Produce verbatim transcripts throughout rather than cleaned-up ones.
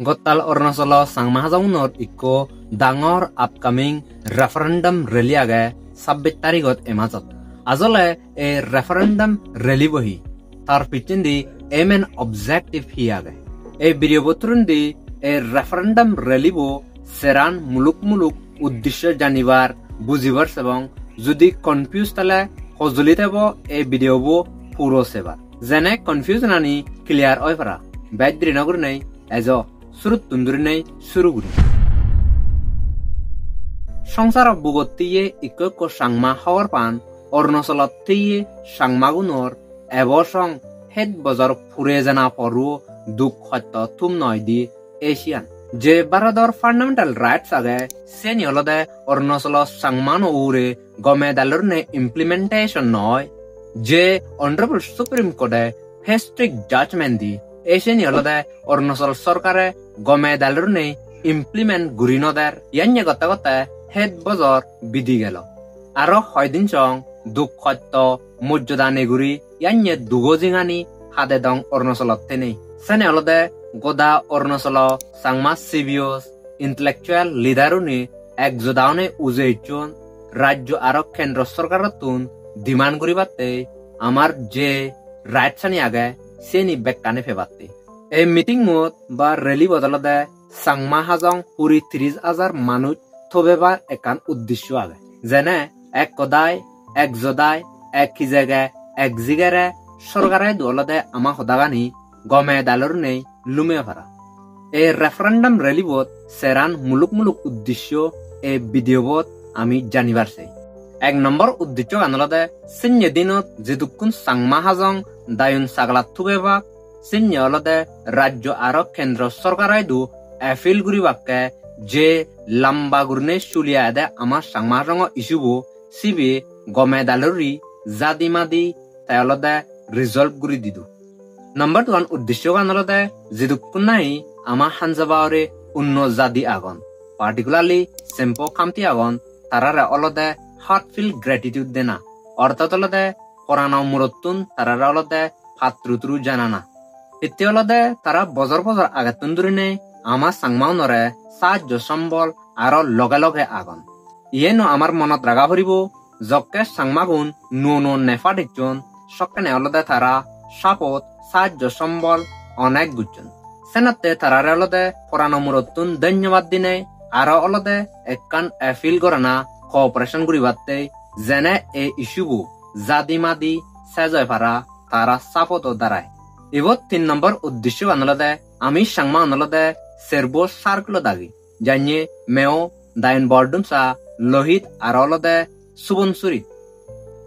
Gottal Arunachalo Changma Hajongunor ikko dangor upcoming referendum rally age sabbis tarigot ei majot. Ajole ei referendum rally bo hi? Tar picchendi aim and objective hi age? Ei video bo thurendi ei referendum rally bo seran muluk muluk uddishyo janibar, bujibar sebong. Judi confuse thale hojoli thebo ei video bo puro sebar. Jene confusion ani clear oi para. Bej deri no gurinei ejo suruttun durinei suru guri. Songsaro bugot thiye ikko ikko Changma hobor pan, Arunachalot thiye Changmagunor ebo song het bojor pure jana poruo duk hosto thum noi di Asian. Je Bharodor fundamental rights age, seni olode Arunachalo Changmano ugure gome dalorne implementation noi. Je Honorable Supreme Court-e fast track judgment di, ei seni olode Arunachal sorkare gome dalorne implement guri no der. Yanye gotte gotte het bojor bidi gelo. Aro hoidin song duk hosto mojjoda nei guri yanye dugo jingani hade dong Arunachalot thenei. Sene olode goda Arunachalo Changma C B Os, intellectual leader-uni ek joda onei uje icchon rajyo aro kendro sorkarottun demand guribatte amar je rights-ani age seni bekkani pebatte. Ei meeting-ot ba rally-bot olode Changma Hajong puri tiris hajar manuj thobebar ekkan uddishyo age. Jene ek hodai, ek jodai, ek hijege, ek jigere sorkare idu olode ama hodagani gome dalor nei lume para. Ei referendum rally-bot seran muluk muluk uddishyo ei video-bot ami janibar sei. Ek nombor uddishyogan olode sinye dinot jidukkun Changma Hajong dayun sagalat thubebak, sinye olode rajyo aro kendro sorkaro idu appeal guribakke je lamba gurinei suli ede ama Changma Hajongo issue-bo sibe gome dalori jadi madi te olode resolve guri didu. Number two-an uddishyogan olode jidukkun nahi ama hanjaba ore unno jadi agon, particularly Sempo Khamti agon, tarare olode heartfelt gratitude dena, orthat olode porano murottun tarare olode patturu turu janana. Hitte olode tara bojor bojor agettun durine ama Changmaunore sahajjo sombol aro loge loge agon. Iyeno amar monot raga poribo, jokke Changmagun nuo nuo nefat icchon, sokkene olode tara sapot sahajjo sombol onek gocchon. Senotte tarare olode porano murottun dhonnobad dinei aro olode ekkan appeal gorana cooperation guribatte, jene ei issue-bo jadi madi sej oi para tara support-o darai. Ibot tin nombor uddishyogan olode ami Changmaun olode serbo circle-ot agi, janye Meo, Dayun Bordumsa, Lohit aro olode Subansiri.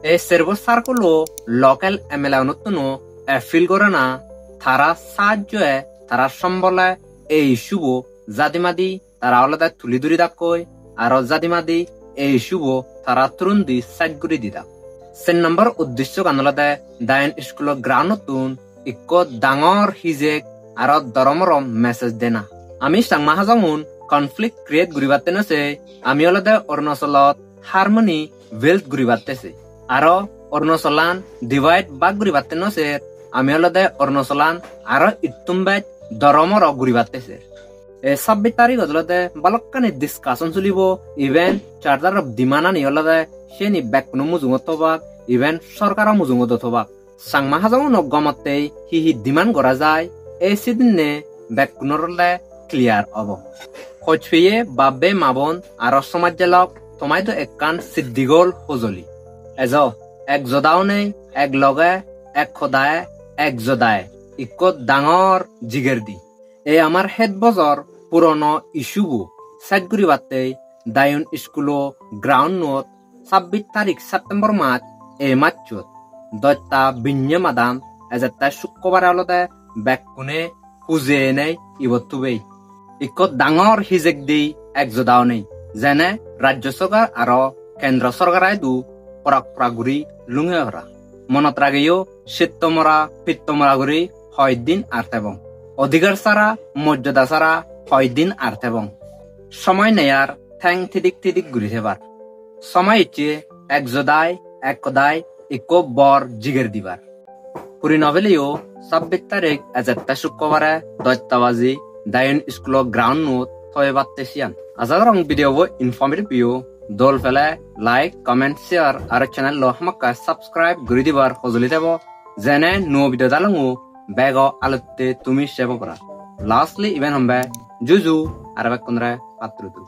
Ei serbo circle-o local M L A-unottuno appeal gorana tara sahajjoe, tara sombole ei issue-bo jadi madi tara olode tuli duri dakkoi, aro jadi madi ei issue-bo tara turundi sej guri didak. Sen nombor uddishyogan olode Dayun school-o ground-ottun ikko dangor hijek aro doromoro message dena. Ami Changma Hajongun conflict create guribatte no sei, ami olode Arunachalot harmony build guribatte sei. Aro Arunachalan divide bhag guribatte no ser, ami olode Arunachalan aro ittum bej doromoro guribatte ser. Ei sabbis tarigot olode balokkani discussion sulibo, even Charter of Demand ani olode seni bekkuno mujungot thobak, even sorkaro mujungot thobak. Changma Hajonguno gomottei hi hi demand gora jai, ei sidinne bekkunor olode clear obo. Hoj peye bab bei ma bon aro somajje lok, tomaido ekkan siddigol hojoli. Ejo, ek joda onei, ek loge, ek hodaye, ek jodaye ikko dangor jiger di. Ei amar het bojor purono issue-bo sej guribattei Dayun school-o ground-ot sabbis tarik September mas ei majsot dosta binye madan ejette sukkobare olode bekkune huje enei ibot tubei. Ikko dangor hijek di ek joda onei, jene rajyo sorkar aro kendro sorkar idu porak porak guri lunge para. Monot rageyo, sitto mora, pitto mora guri hoi din ar tebong. Odhikar sara, mojjoda sara hoi din ar tebong. Somoi nei ar theng thidik thidik guri thebar. Somoi icche ek jodai, ek hodai ikko bor jiger dibar. Puri no peleyo sabbis tarik ejette sukkobare dosta baji Dayon School-o ground-ot toye batte siyan. Aja gorong video bo informative view dol pele like, comment, share aro channel-lo hamakkai subscribe guri dibar hojoli tebo, jene nuo video dalongo bego alotte tumi sebo para. Lastly, iben hombe juju aro bekkunore patturutu.